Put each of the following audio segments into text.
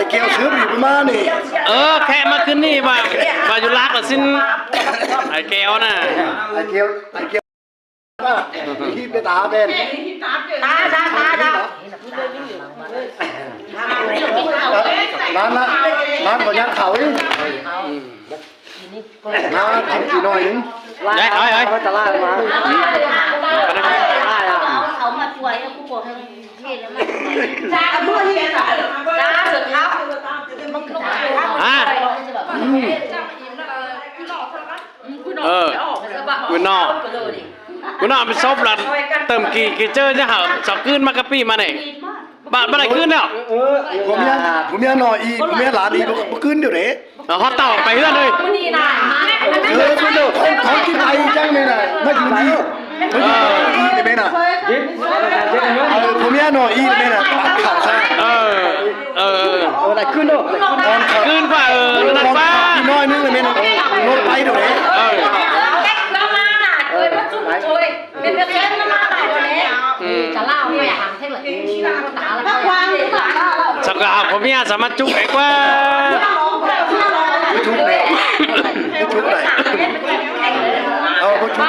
ໄອ້ແກ້ວຊື້ຢູ່ປະມານນີ້ ເອີ ແຂກມາຄືນນີ້ວ່າ ວ່າຢູ່ລາກລະຊິນ ໄອ້ແກ້ວນະ ໄອ້ແກ້ວ ໄອ້ແກ້ວ ທີ່ໄປຕາເປັນ ຕາ ຕາ ຕາ ຕາ ຮ້ານລະ ຮ້ານກໍຍັງເຂົ້າອີກ ມາກິນກີ່ໜ້ອຍໜຶ່ງ ໄດ້ ເອົາ ເອົາ ຕະຫຼາດມາ ເຂົາມາຊ່ວຍ ອ່າ ເອີ ຄຸນນອກ ຄຸນນອກໄປຊອບລະ ເຕີມກີ່ ກີ່ເຈີຈະຫາ ສອງຄືນມາກະປີມານີ້ ບາດ ບາດໃດຄືນແລ້ວ ເອີ ຜົມເມຍ ຜົມເມຍນ້ອຍອີກ ຜົມເມຍຫຼານອີກ ບໍ່ ບໍ່ຄືນດຽວເດ້ ເອົາຮອດເຕົາໄປເຮືອນເລີຍ ເອີ ເພິ່ນເດີ ຂອງ ຂອງກິນໄປຈັ່ງແມ່ນນະ ມາຢູ່ນີ້ ມາຢູ່ນີ້ແມ່ນນະ ເອີ ຜົມເມຍນ້ອຍອີກແມ່ນນະ ເຂົ້າຊະ ເອີ ເອີ ເອີ ໄດ້ຄືນເດີ ຄືນວ່າ ເອີ ນັ້ນວ່າ ກິນໜ້ອຍໜຶ່ງແມ່ນນະ ລົດໄປດຽວເດ້ ເອີ ເປັນເລື່ອງເສັ້ນມາຫຼາຍກວ່ານີ້ ອືມ ຈະລາວແມ່ຫາງເທັງລະ ຕາລະ ສັກກະຫາຜົມເມຍສາມາດຈຸກໄດ້ກວ່າ ຈຸກໄດ້ ຈຸກໄດ້ ເອົາບໍ່ຈຸກໄດ້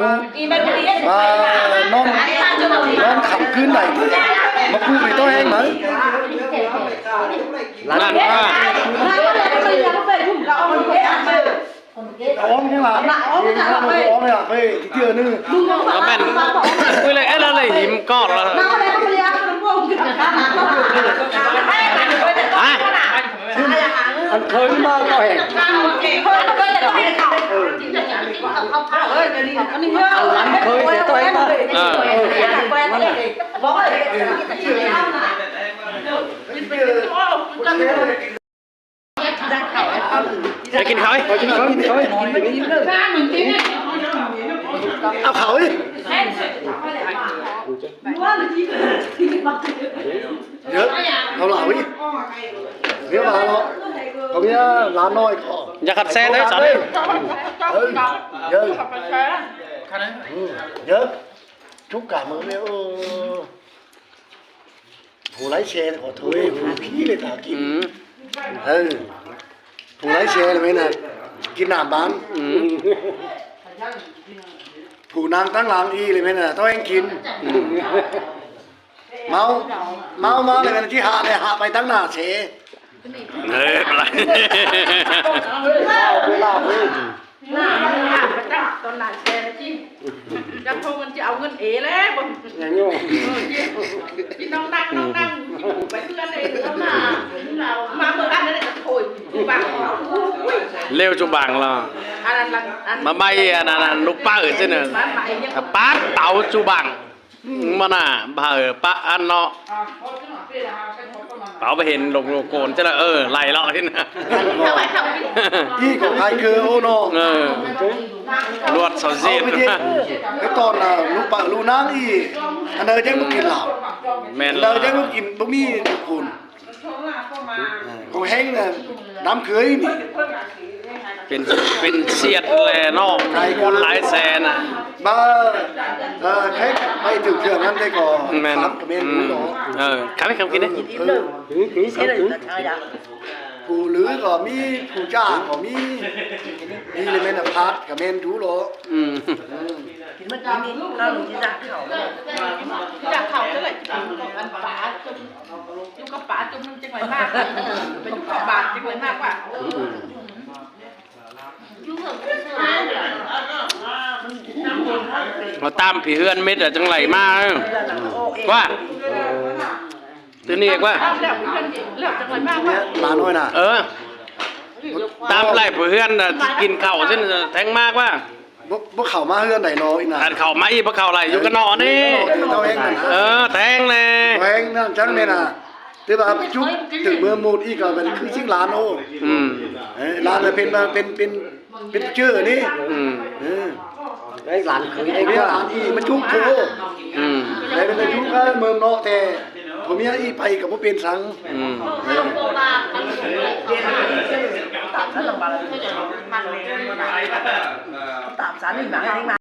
ມາປູ ມານອນ ນອນຄ່ຳຄືນໃດ ມາປູນີ້ຕ້ອງແຮງໃດ ນັ້ນວ່າ ອອມຍັງລະ ອອມຍັງລະ ເອີຍ ເທື່ອໜຶ່ງ ກໍແມ່ນ ເອີຍ ເອີຍ ເອີຍ ຫິມກອດລະ ຮະ ອັນເຄີຍມາກໍແຮງ ອັນຫຼັງເຄີຍເສຍຕໍ່ແຮງມາ ເອີ ເອີ ນັ້ນແຫຼະ ໄປກິນເຂົ້າ ໄປກິນເຂົ້າ ເອົາເຂົ້າອີກ ເດີ ເອົາຫຼາວອີກ ເດີ ມາເນາະ ເຂົາມີຫຼານນ້ອຍຂໍ ຢ່າຂັດແຊງເດີ ເອີ ເດີ ເດີ ຈຸກກາມືເດີ ເອີ ຜູ້ໄຫຼແຊນຂໍໂທດ ຜູ້ຂີ້ເລີຍຕາກິນ ອືມ ເອີ ຜູ້ໄຫຼແຊນແມ່ນນະ ກິນນ້ຳບານ ອືມ ຜູ້ນັ່ງຕັ້ງຫຼັງອີ່ເລີຍແມ່ນນະ ຕ້ອງແຮ່ງກິນ ອືມ ເມົາ ເມົາມາເລີຍແມ່ນນະ ທີ່ຫາໄດ້ຫາໄປຕັ້ງໜ້າເສ ເອີ ເວລາ ເວລາ ເອີ ໜ້າ ໜ້າ ຕອນໜ້າແຊນະຈິ ຈັກໂທມັນຈະເອົາເງິນເອແລ້ວ ຍັງຢູ່ ເອີ ກິນນ້ອງນັ່ງ ນ້ອງນັ່ງ ໄປເພື່ອນເອ ນ້ອງນັ່ງ ມາເມື່ອອັນນັ້ນກະໂທຍ ບາງ ເລວຈຸບັງລະ ອັນນັ້ນລະ ອັນ ມາໃບອັນນັ້ນ ລູກປາອື່ນຊິນະ ມາໃບ ປາດເຕົາຈຸບັງ ອືມ ມາໜ້າ ເອີ ປະອັນເນາະ ເອົາໄປເຫັນລົງໂລໂກນຈະລະ ເອີ ໄລ່ເລາະເຫັນ ອີກກໍຂາຍຄືໂອເນາະ ເອີ ລວດເສົາເສດ ໄປຕອນນະ ລູກປະລູກນາງອີກ ອັນໃດຍັງບໍ່ກິນເຫຼົ້າ ແມ່ນ ອັນໃດຍັງບໍ່ກິນ ບໍ່ມີບຸນ ຂອງແຮງນະ ນ້ຳເຄີຍນີ້ ເປັນ ເປັນສຽດແຫຼະເນາະ ຄົນຫຼາຍແສນນະ ມາ ເອີ ໃຜໄປຖືກເທື່ອນັ້ນໄດ້ກໍ ແມ່ນ ຄຳກໍແມ່ນ ອືມ ເນາະ ເອີ ຄຳ ຄຳກິນເດ້ ເອີ ຜູ້ລືກໍມີ ຜູ້ຈ້າກໍມີ ມີເລີຍແມ່ນນະ ພາດກໍແມ່ນຢູ່ເນາະ ອືມ ກິນມາກິນນີ້ ເຮົາຊິຈາກເຂົ້າ ຈາກເຂົ້າຈັ່ງໃດ ອັນປາ ຢູ່ກັບປາຈຸ່ມໜຶ່ງຈັ່ງໄວມາກ ໄປຢູ່ກັບບາດຈັ່ງໄວມາກວ່າ ເອົາຕາມຜີເຮືອນມິດອະ ຈັ່ງໄຫຼມາ ວ່າ ຕົວນີ້ວ່າ ຫຼານນ້ອຍນະ ເອີ ຕາມໄຫຼຜູເຮືອນນະ ກິນເຂົ້າຊິແທງມາກວ່າ ບໍ່ ບໍ່ເຂົ້າມາເຮືອນໃດເນາະອີ່ນະ ຄັນເຂົ້າມາອີກບໍ່ເຂົ້າໄຫຼຢູ່ກັນເນາະນີ້ ເອີ ແທງແດ່ ແທງນັ້ນຈັ່ງແມ່ນນະ ແຕ່ວ່າຈຸກເຖິງເມືອໝູດອີກກໍແມ່ນຄືຊິງຫຼານໂອ ອືມ ເອີ ຫຼານລະເປັນ ເປັນ ເປັນ ເປັນເຈີນີ້ ອືມ ເອີ ໄດ້ຫຼານເຄີຍ ໄດ້ຫຼານອີກມາຈຸກໂອ ອືມ ໄດ້ເປັນຈຸກເມືອເນາະ ແຕ່ຜົວເມຍອີກໄປກໍບໍ່ເປັນສັງ ອືມ ຕາມສັນນີ້ນະ